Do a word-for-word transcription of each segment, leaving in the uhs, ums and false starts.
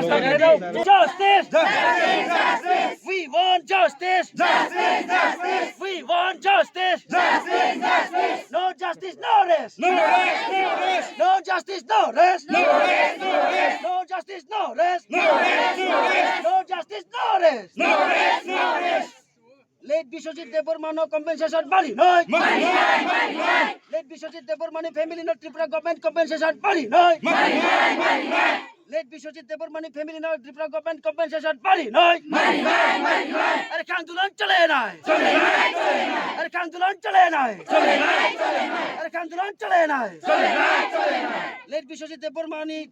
Justice! Justice! Justice! We want justice! Justice! Justice! We want justice! Justice! Justice! No justice, no rest! No rest, no rest! No justice, no rest! No rest, no rest! No justice, no rest! No rest, no rest! No justice, no rest! No rest, no rest! Late Biswajit Debbarma no compensation mari nai. Mari nai, mari nai. Late Biswajit Debbarma ni family no Tripura government compensation mari nai. Mari nai, mari nai. Late Biswajit Debbarma ni family no Tripura government compensation mari nai. Mari nai, mari nai. Are khe andolon chole nai. Chole nai, chole nai. Are khe andolon chole nai. Chole nai, chole nai. Are khe andolon chole nai. Chole nai, chole nai. Late Biswajit Debbarma ni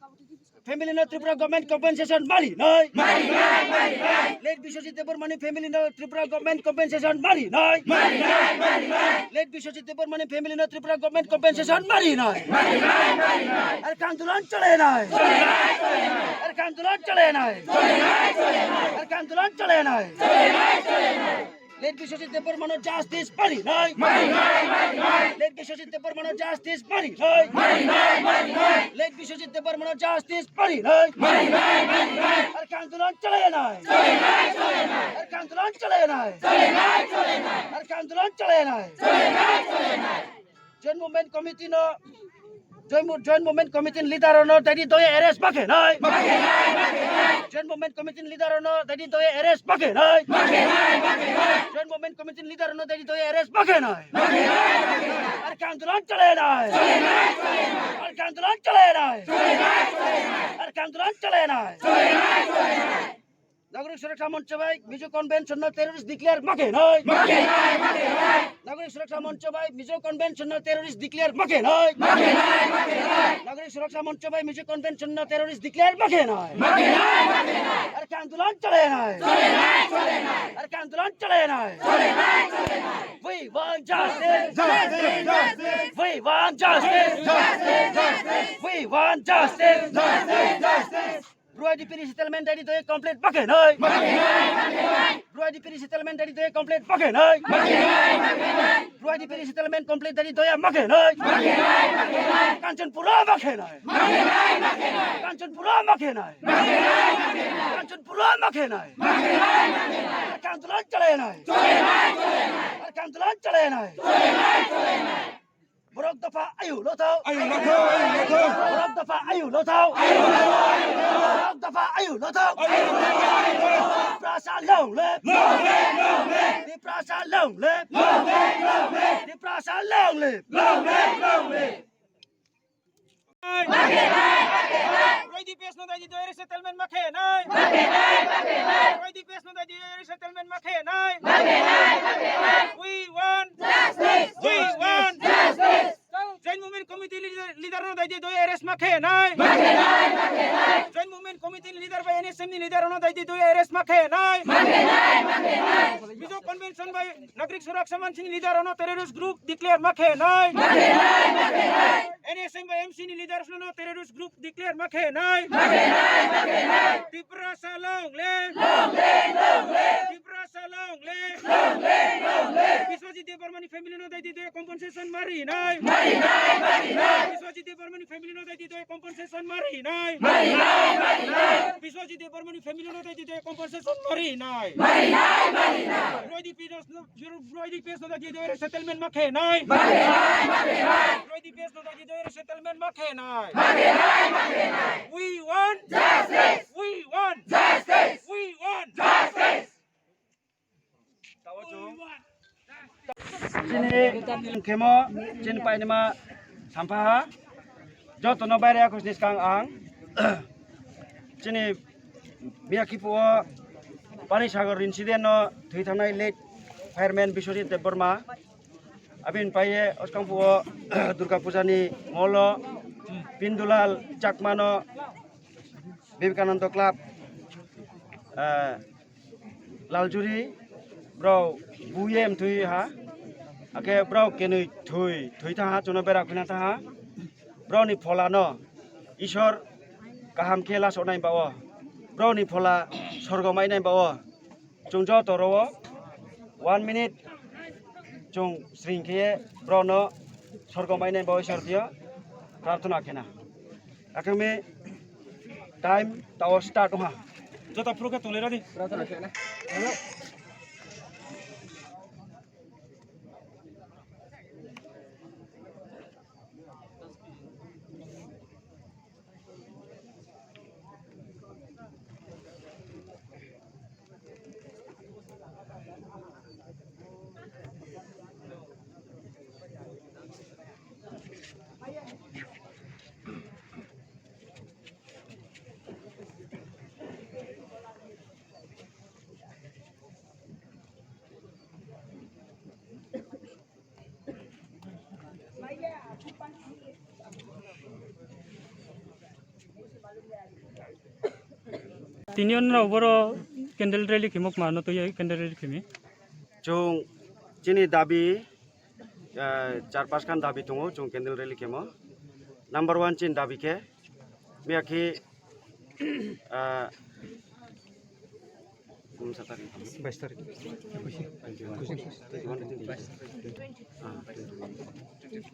family no Tripura government compensation mari nai. Mari nai, mari nai. Late Biswajit Debbarma ni family no Tripura government compensation mari nai. Mari nai, mari nai. Late Biswajit Debbarma ni family no Tripura government compensation mari nai. Mari nai, mari nai. Are khe andolon chole nai. Chole nai, chole nai. Are khe andolon chole nai. Chole nai, chole nai. Are khe andolon chole nai. Chole nai, chole nai. Late Biswajit Debbarma no justice mari nai. Mari nai, mari nai. Late Biswajit Debbarma no justice mari nai. Mari nai, mari nai. Late Biswajit Debbarma no justice mari nai. Mari nai, mari nai. Are khe andolon chole nai. Chole nai, chole nai. Are khe andolon chole nai. Chole nai, chole nai. Are khe andolon chole nai. Chole nai, chole nai. Joint Movement Committee no, Joint Mo-, Joint Movement Committee ni leader rao no daidi doi ye arrest ma khe nai. Ma khe nai, ma khe nai. Joint Movement Committee ni leader rao no daidi doi ye arrest ma khe nai. Ma khe nai, ma khe nai. Joint Movement Committee ni leader rao no daidi doi ye arrest ma khe nai. Ma khe nai, ma khe nai. Are khe andolon chole nai. Chole nai, chole nai. Are khe andolon chole nai. Chole nai, chole nai. Are khe andolon chole nai. Chole nai, chole nai. Nagorik Suraksha Moncho bai Mizo Convention no terrorist declare ma khe nai. Ma khe nai, ma khe nai. Nagorik Suraksha Moncho bai Mizo Convention no terrorist declare ma khe nai. Ma khe nai, ma khe nai. Nagorik Suraksha Moncho bai Mizo Convention no terrorist declare ma khe nai. Ma khe nai, ma khe nai. Are khe andolon chole nai. Chole nai, chole nai. Are khe andolon chole nai. Chole nai, chole nai. We want justice. Justice, justice. We want justice. Justice, justice. We want justice. Justice, justice. Bru I D P resettlement daidi doi ye complete ma khe nai. Ma khe nai, ma khe nai. Bru I D P resettlement daidi doi ye complete ma khe nai. Ma khe nai, ma khe nai. Bru I D P resettlement complete daidi doi ye ma khe nai. Ma khe nai, ma khe nai. Kanchanpur wo ma khe nai. Ma khe nai, ma khe nai. Kanchanpur wo ma khe nai. Ma khe nai, ma khe nai. Kanchanpur wo ma khe nai. Ma khe nai, ma khe nai. Are khe andolon chole nai. Chole nai, chole nai. Are khe andolon chole nai. Chole nai, chole nai. Borok dopha ayu lo thao. Ayu lo thao, ayu lo thao. Borok dopha ayu lo thao. Ayu lo thao, ayu lo thao. Borok dopha ayu lo thao. Ayu lo thao, ayu lo thao. Tiprasa long live. Long live, long live. Tiprasa long live. Long live, long live. Tiprasa long live. Long live, long live. Bru I D P no daidi doi ye resettlement ma khe nai. Bru I D P no daidi doi ye resettlement ma khe nai. We want justice. We want justice. Joint Movement Committee leader, leader no daidi doi ye arrest ma khe nai. Ma khe nai, ma khe nai. Joint Movement Committee leader bai N S M ni leader no daidi doi ye arrest ma khe nai. Ma khe nai, ma khe nai. Mizo Convention bai Nagorik Suraksha Manch ni leader no terrorist group declare ma khe nai. Ma khe nai, ma khe nai. N S M bai M C ni leader no terrorist group declare ma khe nai. Ma khe nai, ma khe nai. Tiprasa long live. Long live, long live. Tiprasa long live. Long live, long live. Biswajit Debbarma ni family no daidi doi ye compensation mari nai. Mari nai, mari nai. Biswajit Debbarma ni family no daidi doi ye compensation mari nai. Mari nai, mari nai. Biswajit Debbarma ni family no daidi doi ye compensation mari nai. Mari nai, mari nai. Bru I D P no, Bru I D P no daidi doi ye resettlement ma khe nai. Ma khe nai, ma khe nai. Bru I D P no daidi doi ye resettlement ma khe nai. Ma khe nai, ma khe nai. We want justice. We want justice. We want justice. Chini khemo, chini painima sampha ha. Joto no baire yakhusni skang ang. Chini miyakhipu wo Panisagar incident no thoi thanngnai late fireman Biswajit Debbarma. Abini pai ye oskangpu wo Durga Puja ni molo Pindulal Chakma no Vivekananda Club, eh, Laljuri, brao bu ye mthoi ha, akhe brao kenoi thoi, thoi thanng ha, chung no bera khuina thanng ha. Brao ni phola no Isor kaham khe lasoh nai ba wo, brao ni phola sorgo mai nai ba wo, chung joto rao wo one minute chung sring khe ye brao no sorgo mai nai ba wo Isor thing yo prarthana khe na. Akhe mi Time tao start ong ha. Joto phuru khe tonglai ra di. Tini yo nrao boro candle rally khemo kma no tui ye candle rally khemi? Chung chini dabi, eh, char pas khan dabi tong ou chung candle rally khemo. Number one chini dabi khe, miya khe, eh,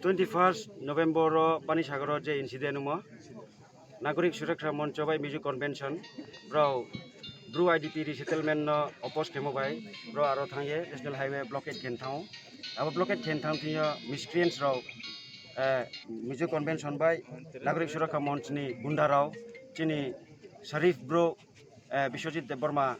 Twenty first November o Panisagar o je incident ongmo, Nagorik Suraksha Moncho bai Mizo Convention, brao Bru I D P resettlement no oppose khemo bai, brao aro thanng ye National Highway blockade khe thanng ou. Abo blockade khe thanng thing yo miscreants rao, eh, Mizo Convention bai Nagorik Suraksha Monch ni gunda rao, chini Sharif bro, eh, Biswajit Debbarma,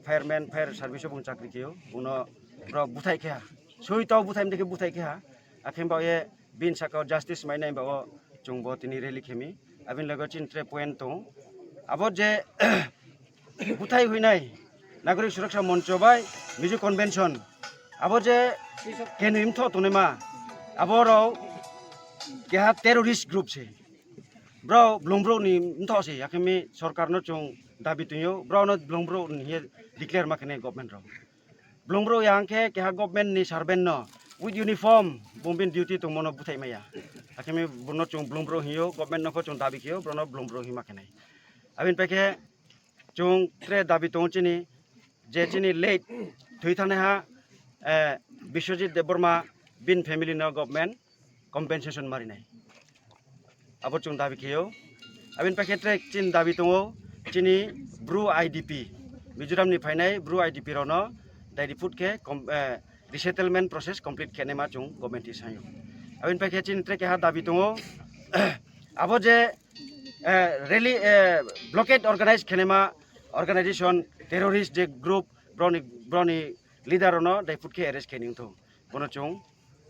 fireman, fire service o bung chakri khe ou, bung no brao búthaih khe ha. Soi tao búthaih mdei khe búthaih khe ha. Akhe baoh ye bini sahka wo justice mainai baoh wo chung bo tini rally khe mi. Abini loge chini tre point tong ou. Abo je búthaih hoih nai, Nagorik Suraksha Moncho bai Mizo Convention, abo je kenoi mthoh tongnaima, abo rao keha terrorist group se. Brao blung brouh ni mthoh se, akhe mi sorkar no chung dabi tong ou, brao no blung brouh ni hing ye declare ma khe nai government rao. Blung brouh ya hing khe keha government ni servant no with uniform bung bini duty tongmo no búthaih mai ya. Akhe mi bung no chung blung brouh hing ou, government no pho chung dabi khe ou, brao no blung brouh hing ma khe nai. Abini pai khe chung tre dabi tong ou chini, je chini late thoi thanngnaiha, eh, Biswajit Debbarma bini family no government compensation ma ri nai. Abo chung dabi khe ou. Abini pai khe tre chini dabi tong ou, chini Bru I D P, Mizoram ni phainai Bru I D P rao no dairi phut khe com-, eh, resettlement process complete khe naima chung government ni saing ou. Abini pai khe chini tre keha dabi tong ou, abo je, eh, rally, eh, blockade organize khe naima organization, terrorist je group, brao ni, brao ni leader rao no daiphut khe arrest khe ni ong thou. Bo no chung,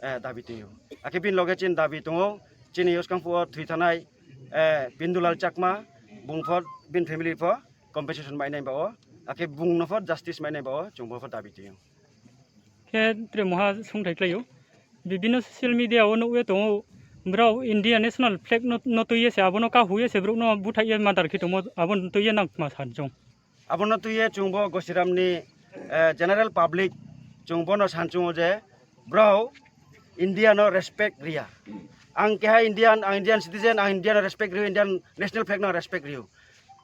eh, dabi tong ou. Akhe bini loge chini dabi tong ou, chini uskang phuh wo thoi thanngnai, eh, Bindulal Chakma, bung pho bini family pho compensation mainai baoh wo, akhe bung no pho justice mainai baoh wo chung bo pho dabi tong ou. Khe tre mungha sungthai klái ou. Bibhinno social media wo nuh ye tong ou, brao India national flag no, no tui ye se, abo no kahu ye se brouh no búthaih ye murder khe tongmo, abo no tui ye nang kma san chung? Abo no tui ye chung bo Gosiram ni, eh, general public, chung bo no san chung ou je, brao India no respect ri ya. Ang keha Indian, ang Indian citizen, ang India no respect ri ou, Indian national flag no respect ri ou.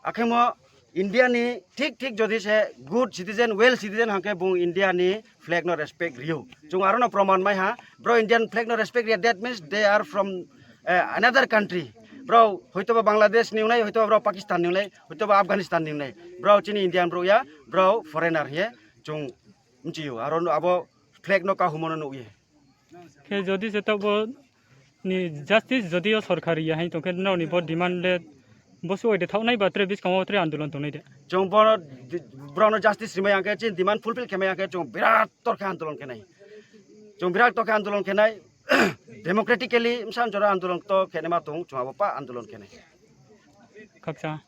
Akhe mo India ni thik thik jodi se good citizen, well citizen hing khe bung India ni flag no respect ri ou. Chung aro no proman mai ha, brao Indian flag no respect ri ya, that means they are from, eh, another country. Brao hoitoba Bangladesh ni ong nai, hoitoba brao Pakistan ni ong nai, hoitoba Afghanistan ni ong nai. Brao chini Indian brouh ya, brao foreigner hing ye chung mchi ou, aro no abo flag no kahumo no nuh ye. Khe jodi se taoh bo ni justice jodi yo sorkar ri ya hing tong khe nrao ni bo demand le bo suh oi de thaoh nai ba tre buskang wo tre andolon tong nai de? Chung bo, brao no justice ri mai ya khe, chini demand fulfill khe mai ya khe, chung birat ktor khe andolon khe nai. Chung birat ktor khe andolon khe nai, democratically bsa jora andolon ktor khe naima tong, chung abo pah andolon khe nai. Khakcha.